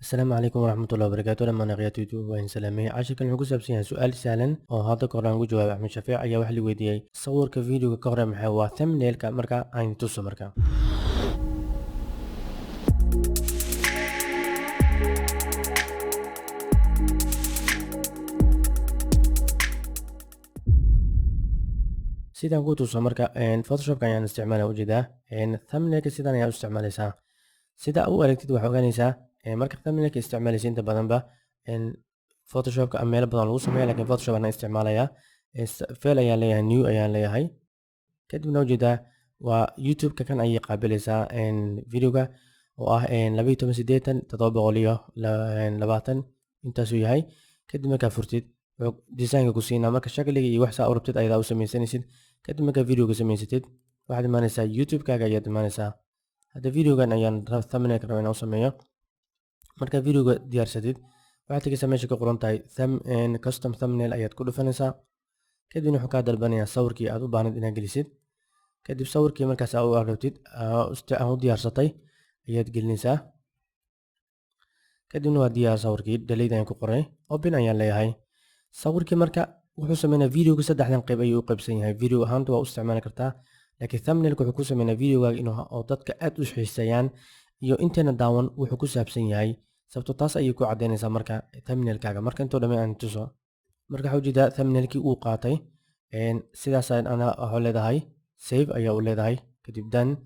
Asalaamu calaykum waraxmatullahi wabarakaatu. Dhamaan akhyaarta YouTube waan salaamay. Cashirkan wuxuu ku saabsan yahay su-aal sahlan oo hadda ka hor aan ugu jawaabay. Axmed Shafiic ayaa waxaa la weydiiyey sawirka videoga ka hore maxay waa thumbnailka. Marka aan tuso, marka sidaan ku tuso, marka Photoshopka ayaan isticmaalaya. Ujeedaa thumbnailka sidaan ayaa u isticmaalaysaa. Sida u aragtid waxaa ogaanaysaa marka thumbnailka isticmaalaysa inta badanba Photoshopka ama meelo badan lagu sameeya, lakin Photoshop anaa isticmaalaya. File ayaan leeyahay, new ayaan leeyahay. Kadibna ujeedaa waa YouTube-ka kan ayay qaabilaysaa videoga oo ah 1280 720 intaasuu yahay. Kadib markaa furtid, wuxuu designka ku siinaa marka shakliga iyo wax saa u rabtid ayadaa u samaysanaysid. Kadib markaa videoga samaysatid, waxaad imaanaysaa YouTube-kaaga ayaad imaanaysaa. Hadda videogan ayaan thumbnailka rabaa inaan u sameeyo. Markaa videoga diyaarsatid, waxaad tegaysaa meesha ka qoran tahay custom thumbnail ayaad ku dhufanaysaa. Kadibna wuxuu kaa dalbanayaa sawirkii aad u baahnayd inaad gelisid. Kadib sawirkii markaas aad u rabtid u diyaarsatay ayaad gelinaysaa. Kadibna waa diyaar sawirkii, delete ayaan ku qoray, open ayaan leeyahay. Sawirkii marka wuxuu sameynaa videoga saddexdan qayb ayuu u qaybsan yahay. Video ahaanta waa u isticmaali kartaa, laakiin thumbnailka wuxuu ku sameynaa videogaaga inuu oo dadka aad u xiiseeyaan iyo intayna daawan wuxuu ku saabsan yahay. Sababto taas ayay ku caddaynaysaa marka thumbnailkaaga. Marka intoo dhamay aan tuso. Marka waxaa ujeedaa thumbnailkii uu qaatay. Sidaas ana waxaa leedahay save ayaa u leedahay. Kadib dan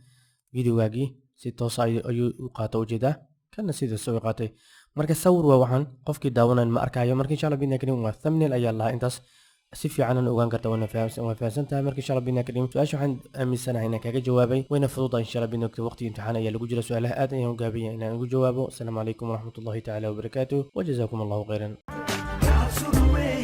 videogaagii si toosa ayuu u qaata. Ujeedaa kana sidaas u qaatay. Marka sawir waa waxaan qofkii daawanayn ma arkaayo. Marka insha Allah bidna karim waa thumbnail ayaa lahaa. Intaas si fiican ogaan karta, wana fahamsan tahay. Marka insha Allah bidna karim su-aasha waxaan aaminsanahay inaan kaga jawaabay, wayna fududahay insha Allah bidna. Waqti imtixaan ayaa lagu jira, su-aalaha aad ayaan u gaabaya inaan ugu jawaabo. Asalaamu calaykum waraxmatullahi tacaala wabarakaatuh, wajazaakum Allahu khayran. God's the way.